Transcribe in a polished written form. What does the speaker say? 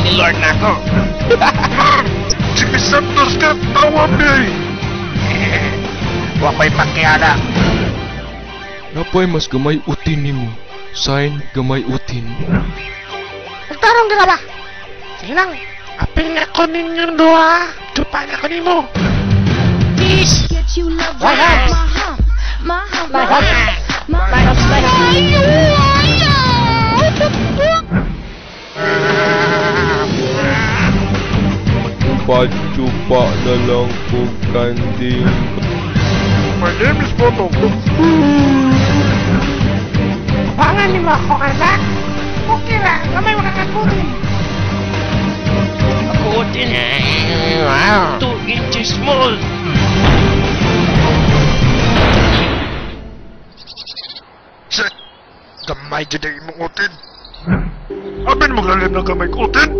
ni Lord nako. Jimmy Santos ka, tawa mi! Wa ko'y pakiala. Napay mas gamay utin nimo. Sign gamay utin. Magtarong ka ba? Sige lang. Apil ako ninyong duha. Tupan ako nimo. Peace. Get you love My my house. hump, my hump, My my hump. hump, my My hump. hump. Pachupa na lang po kanding. My name is Botong. Abangan nimo ako, anak. Okay ra, gamay makakakutin. Ako utin. Wow. 2 inches small. Shit! Gamay dyan na imong utin. Abin mo lalim ng gamay ko utin.